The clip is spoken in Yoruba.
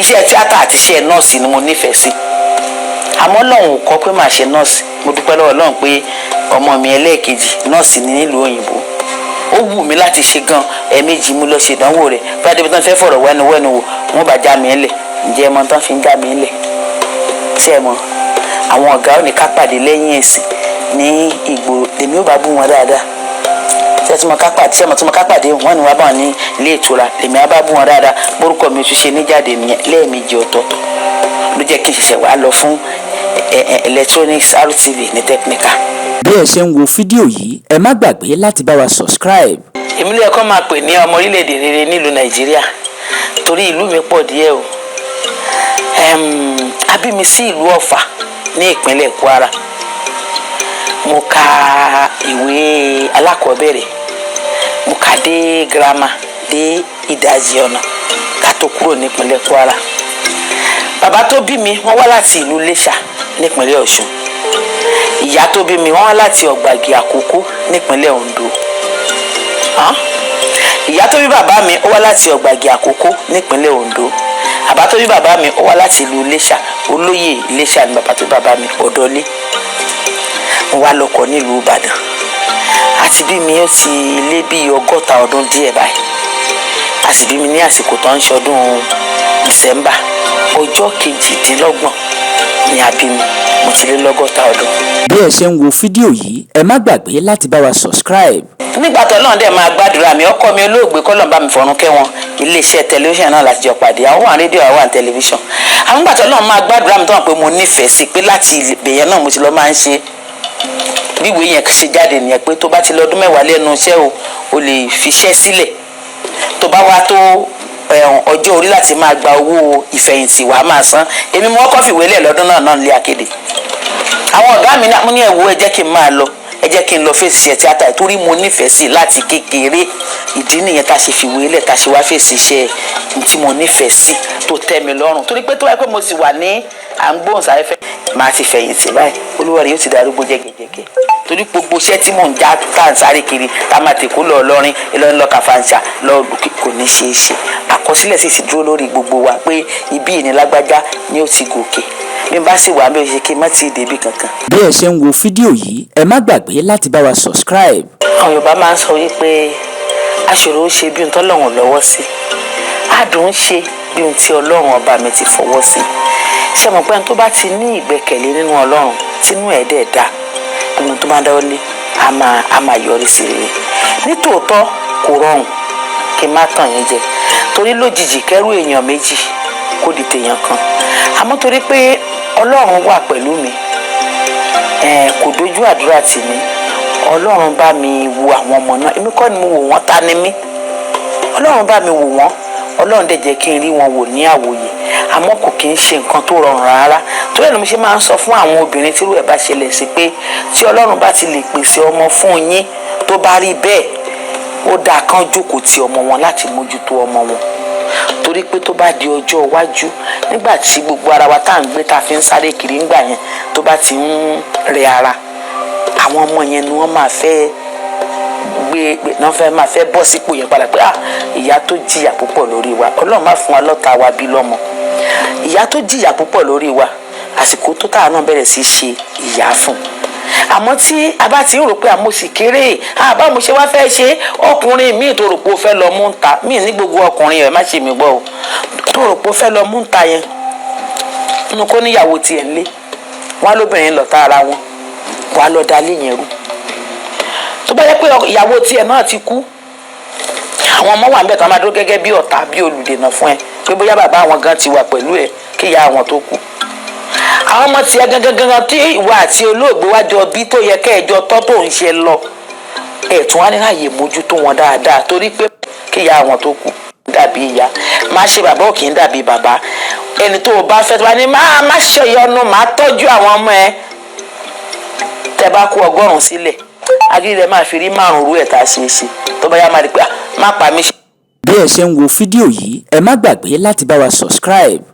Iṣẹ́ tíátà àti iṣẹ́ nọ́ọ̀sì ni mo nífẹ̀ẹ́ sí, àmọ́ Ọlọ́run ò kọ́ pé màá ṣe nọ́ọ̀sì. Mo dúpẹ́ lọ́wọ́ Ọlọ́run pé ọmọ mi ẹlẹ́ẹ̀kejì, nọ́ọ̀sì ní nílùú òyìnbó. Ó wù mí láti ṣe gan. Ẹ̀ẹ̀mejì mo lọ ṣe ìdánwò rẹ̀. Fúlàdé bí wọ́n fẹ́ fọ̀rọ̀ wẹ́nu wẹ́nu wò, wọ́n bá já mi lẹ̀. Ǹjẹ́ ẹ mọ tán fi ń já mi lẹ̀? Ṣé ẹ mọ àwọn ọ̀gá ò ní ká pàdé lẹ́yìn ẹ̀sìn ní ìgboro? Lèmi ò bá bú wọn dáadáa. Ṣé tí mo ká pàdé, ṣé mo tí mo ká pàdé wọn ni wàá bá wọn ní ilé ìtura, lèmi á bá bú wọn dáadáa. Borúkọ mi tún ṣe níjáde nìyẹn. Lẹ́ẹ̀mejì ọ̀tọ̀ọ̀tọ̀ ló jẹ́ kí n ṣẹ̀ṣẹ̀ wá lọ fún electronics RTV ní technical. Bí ẹ ṣe ń wo fídíò yìí, ẹ má gbàgbé láti bá wa subscribe. Èmi ló yẹ kó máa pè ní ọmọ orílẹ̀-èdè rere nílùú Nàìjíríà, torí ìlú mi pọ̀ díẹ̀ o. A bí mi sí ìlú Ọ̀fà ní ìpínlẹ̀ Kwara. Mo ka ìwé alákọ̀ọ́bẹ̀rẹ̀, mo kà dé girama, dé ìdajì ọ̀nà ká tó kúrò nípínlẹ̀ Kwara. Bàbá tó bí mi, wọ́n wá láti ìlú Iléṣà nípínlẹ̀ Ọ̀ṣun. Ìyá tó bí mi, wọ́n wá láti Ọ̀gbàgì Àkókó nípínlẹ̀ Oǹdó. Hàn? Ìyá tó bí bàbá mi, ó wá láti Ọ̀gbàgì Àkókó nípínlẹ̀ Oǹdó. Bàbá tó bí bàbá mi, ó wá láti ìlú Iléṣà. Olóyè Iléṣà ni bàbá tó bí bàbá mi, Ọ̀dọ́lé. Mo wá lọ́kọ nílùú Ìbàdàn. Àti bí mi, ó ti lé bí 60 ọdún díẹ̀ báyìí. A sì bí mi ní àsìkò tó ń ṣọdún December, ọjọ́ 28 ni a bí mi. Mo ti lé l'60 ọdún. Bí ẹ ṣe ń wo fídíò yìí, ẹ má gbàgbé láti bá wa subscribe. Nígbà tó náà dẹ̀ máa gbàdúrà mi, ọkọ mi olóògbé, kọ́lọ̀ bá mi fọ̀run kẹ́ wọn, iléeṣẹ́ tẹlifíṣàn náà láti jọ pàdé. Àwọn wà ní rédíò, àwọn wà ní tẹlifíṣàn. Àwọn nígbà tó náà máa gbàdúrà mi, tó wà pé mo nífẹ̀ẹ́ sí pé láti ibẹ̀yẹn náà mo ti lọ máa ń ṣe. Bí ìwé yẹn ṣe jáde nìyẹn, pé tó bá ti lọ́dún 10 lẹ́nu iṣẹ́ o, o lè fiṣẹ́ sílẹ̀. Tó bá wá tó ọjọ́ orí láti máa gba owó ìfẹ̀yìntì, wàá máa san. Èmi mo kọ́ fìwé lẹ̀ lọ́dún náà náà nílé akéde. Àwọn ọ̀gá mi ní, mo ní, "Ẹ wo, ẹ jẹ́ kí n máa lọ, ẹ jẹ́ kí n lọ fèsì iṣẹ́ tíátà, torí mo nífẹ̀ẹ́ sí i láti kékeré." Ìdí nìyẹn tá a ṣe fìwé lẹ̀, tá a ṣe wá fèsì iṣẹ́ tí mo nífẹ̀ẹ́ sí, tó tẹ́ mi lọ́rùn, torí pé tó wáyé pé mo sì wà ní à ń gbóhùnsáfẹ́fẹ́, máa ti fẹ̀yìntì báyìí, olúwa rẹ̀ yóò ti darúgbó jẹ́gẹ́jẹ́gẹ́, torí gbogbo iṣẹ́ tí mò ń já, tá à ń sáré kiri, tá a máa tèkó lọ Ìlọrin, Ìlọrin lọ Kàfàǹṣà lọ, kò ní ṣeé ṣe. Àkọsílẹ̀ sì ti dúró lórí gbogbo wa pé ibi ìnílágbájá ni ó ti gòkè. Bí n bá sì wà, bí ó ṣe kí n má ti débi kankan. Bí ẹ ṣe ń wo fídíò yìí, ẹ má gbàgbé láti bá wa subscribe. Àwọn Yorùbá máa ń sọ wípé aṣòro ó ṣe bí ohun tọ́lọ́run lọ́wọ́ sí, adùn ń ṣe bí ohun tí Ọlọ́run ọba mi ti fọwọ́ sí. Ṣé mọ̀ pé ẹni tó bá ti ní ìgbẹ́kẹ̀lé nínú Ọlọ́run, tínú ẹ̀ dẹ̀ dá, ohun tó bá dáwọ́ lé a máa yọrí sí rere. Nítòótọ́, kò rọrùn, kí n má tàn yín jẹ, torí lójijì kẹ́rù èèyàn méjì kó di tèèyàn kan. Àmọ́ torí pé Ọlọ́run wà pẹ̀lú mi, kò dojú àdúrà tì mí. Ọlọ́run bá mi wo àwọn ọmọ náà. Èmi kọ́ ni mo wò wọ́n, ta ni mí? Ọlọ́run bá mi wò wọ́n. Ọlọ́run dẹ̀ jẹ́ kí n rí wọn wò ní àwòyè. Àmọ́ kò kí ń ṣe nǹkan tó rọrùn rárá. Torí ẹ̀ ni mo ṣe máa ń sọ fún àwọn obìnrin tí irú ẹ̀ bá ṣẹlẹ̀ sí pé tí Ọlọ́run bá ti lè pèsè ọmọ fún yín, tó bá rí bẹ́ẹ̀, ó dáa kán jókòó ti ọmọ wọn láti mójútó ọmọ wọn, torí pé tó bá di ọjọ́ iwájú, nígbà tí gbogbo ara wa tá à ń gbé, tá a fi ń sáré kiri ńgbà yẹn, tó bá ti ń rẹ ara, àwọn ọmọ yẹn ni wọ́n máa fẹ́ gbé, náà fẹ́ máa fẹ́ bọ́ sípò yẹn padà pé, "Ah, ìyá tó jìyà púpọ̀ lórí wa." Ọlọ́run má fún wa lọ́ta wa bí lọ́mọ. Ìyá tó jìyà púpọ̀ lórí wa, àsìkò tó táà náà bẹ̀rẹ̀ sí ṣe ìyá fún un. Àmọ́ tí a bá ti ń rò pé àmọ́ sì kéré àbá, mo ṣe wá fẹ́ ṣe, ọkùnrin míì tó rò pé ó fẹ́ lọ mú ń ta míì ní, gbogbo ọkùnrin ẹ̀ má ṣe mí gbọ́ o, tó rò pé ó fẹ́ lọ mú ń ta yẹn, inú kó níyàwó tiẹ̀ ńlé wọn lóbìnrin lọ̀tá ara wọn, wàá lọ da ilé yẹn rú. Tó bá yẹ pé ìyàwó tiẹ̀ náà ti kú, àwọn ọmọ wà ń bẹ̀ tó máa dúró gẹ́gẹ́ bí ọ̀tá, bí olùdènà fún ẹ, pé bóyá bàbá àwọn gan ti wà pẹ̀lú ẹ kí ìyá àwọn tó kú. Àwọn ọmọ tiẹ̀ gangan gangan tí ìwà àti olóògbé wájọ bí, tó yẹ kẹ́ẹ̀jọ tọ́ tó ń ṣe lọ, ẹ̀ tún wá ní láàyè mójútó wọn dáadáa, torí pé kí ìyá àwọn tó kú dàbí ìyá má ṣe, bàbá ò kì í dàbí bàbá. Ẹni tó o bá fẹ́, tó bá ní má má ṣe ìyọnu, má tọ́jú àwọn ọmọ ẹ, tẹ bá kó 100 sílẹ̀, agídí rẹ máa fi rí márùn rú ẹ̀ tá a ṣe é ṣe. Tó bá yá, máa rí pé, "Ah, má pa mí." Bí ẹ ṣe ń wo fídíò yìí, ẹ má gbàgbé láti bá wa subscribe.